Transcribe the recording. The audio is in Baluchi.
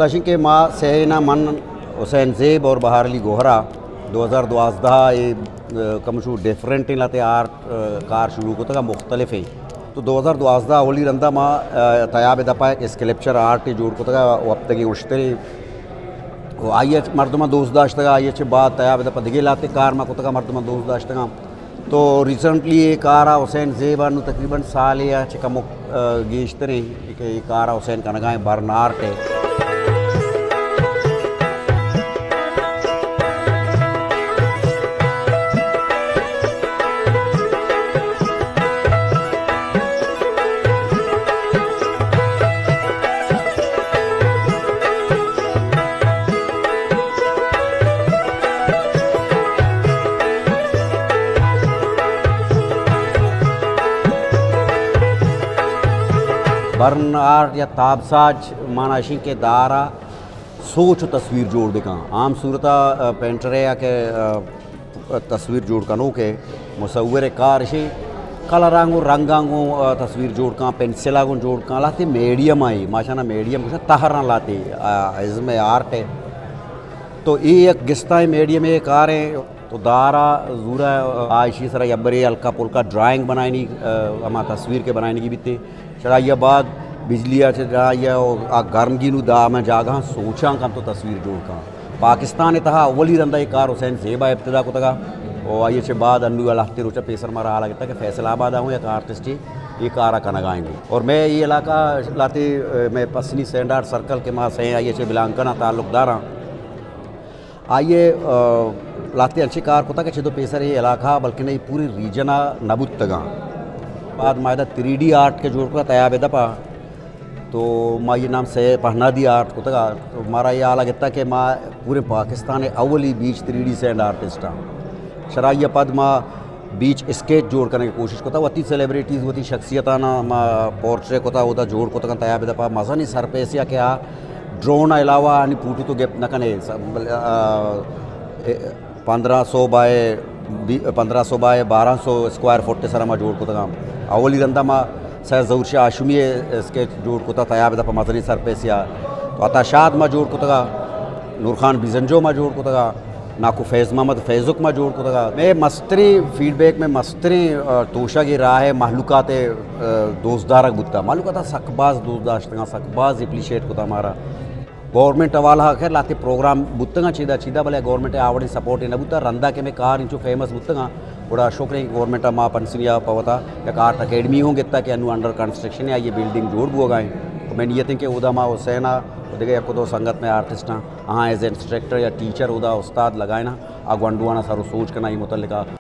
تشیں کہ ما سئے نا، من، حسین زیب اور بہار علی گوہرا، دو ہزار دوازدہ اے، ا، کمشو ڈیفرنٹ ایں لہتے آرٹ، ا، کار شروع کتگا، مختلف ایں۔ تو دو ہزار دوازدہ اولی رندا ما، ا، تیاب دپا یک اسکلپچر آرٹ جوڑ کتگا، و ہفتگی اشتریں۔ و آئی اچ مردماں دوست داشتگا، آئی اچ بعد تیاب دپا دگہ لہتے کار ما کتگا، مردماں دوست داشتگا۔ تو ریسنٹلی اے کارا حسین زیب ءَ نوں تقریباً سالے ءَ چہ کمک، ا، گیشتریں کہ اے کارا حسین کنگا ایں، برن آرٹ ءَ۔ برن آرٹ یا تابساج مانا اشیں کہ دارا سوچ و تصویر جوڑ بکن۔ عام صورتا، ا، پینٹرے یا کہ، ا، تصویر جوڑ کنوکے مصور کار اشیں کلراں گوں رنگاں گوں، ا، تصویر جوڑ کن، پنسلا گوں جوڑ کن، لہتے میڈیم آئی، ما شانا میڈیم گوشاں، تہراں لہتے، ا، ازم آرٹ ءَ۔ تو اے یک گستائیں میڈیم ءِ کاریں۔ تو دارا زورا، ا، آ اشی سرا یبرے ہلکا پلکا ڈرائنگ بنائینی، ا، ہما تصویر کہ بنائینگی بیتے۔ چڑائی ءَ بعد بجلی ءَ چہ چڑائی ءَ آ گرمگی نوں دا ہمے جاگہاں سوچاں کنت و تصویر جوڑ کن۔ پاکستان ءِ تہا اولی رندا اے کار حسین زیب ءَ ابتدا کتگا و آئی ءَ چہ بعد انوں ءَ لہتے روچ ءَ پیسر مارا حال ءَ گپتا کہ فیصل آباد ءَ ہوں یک آرٹسٹے اے کار ءَ کنگا ایں۔ اور مئے اے علاقہ لہتے، مئے پسنی سینڈ آرٹ سرکل کہ ما سئیں آئی ءَ چہ بلانکن ءَ تعلق داراں۔ آئی ءَ، ا، لہتے انچیں کار کتگ کہ چدو پیسر اے علاقہ بلکن اے پوریں ریجن ءَ نہ بوتگاں۔ بعد ما ادا تھری ڈی آرٹ کہ جوڑ کتگ تیاب ءِ دپا، تو ما اے نام سئے پہنادی آرٹ کتگ۔ تو مارا اے حال ءَ گپتا کہ ما پوریں پاکستان ءِ اولی بیچ تھری ڈی سینڈ آرٹسٹ آں۔ چڑائی ءَ پد ما بیچ اسکیچ جوڑ کنگ ءِ کوشش کتگ۔ وتی سیلیبریٹیز، وتی شخصیتاں ما پورٹریٹ کتگ، اودا جوڑ کتگ انت۔ تیاب ءِ دپا مزنیں سرفیسے ءَ کہ آ ڈرون ءَ علاوہ آنی پوٹو تو گپت نہ کنے۔ س-، بل-، آ، اے، پندرہ سو بائے بی-، پندرہ سو بائے بارہ سو اسکوائر فٹ ءِ سرا ما جوڑ کتگ آں۔ اولی رندا ما سید ظہور شاہ ہاشمی ءِ اسکیچ جوڑ کتگ، تیاب ءِ دپا مزنیں سرفیسے ءَ۔ تو عطا شاد ما جوڑ کتگ، نور خان بزنجو ما جوڑ کتگ۔ ناکو فیض محمد فیضک ما جوڑ کتگ۔ مئے مستریں فیڈ بیک، مئے مستریں، ا، توشگ اے راہ ءِ مہلوکات ءِ، ا، دوست دارگ بوتگ۔ مہلوکات ءَ سک باز دوست داشتگ آں، سک باز اپریشیٹ کتگ مارا۔ گورنمنٹ حوالہ ءَ خیر لہتے پروگرام بوتگ آں چیدا چیدا، بلے گورنمنٹ ءِ آ وڑیں سپورٹ نہ بوتگ۔ رندا کہ مئے کار انچو فیمس بوتگ آں، گڑا شکر ایں کہ گورنمنٹ ءَ ما پنسنی ءَ پہ وتا یک آرٹ اکیڈمی ہوں گپتگ کہ انوں انڈر کنسٹرکشن ءَ، آئی ءِ بلڈنگ جوڑ بوگ ءَ ایں۔ تو مئے نیت ایں کہ اودا ما حسین ءَ و دگہ یک دو سنگت مئے آرٹسٹ آں، آہاں ایز انسٹرکٹر یا ٹیچر اودا استاد لگائیناں، آ گونڈواں ءَ سر و سوج کناں اے متعلق ءَ۔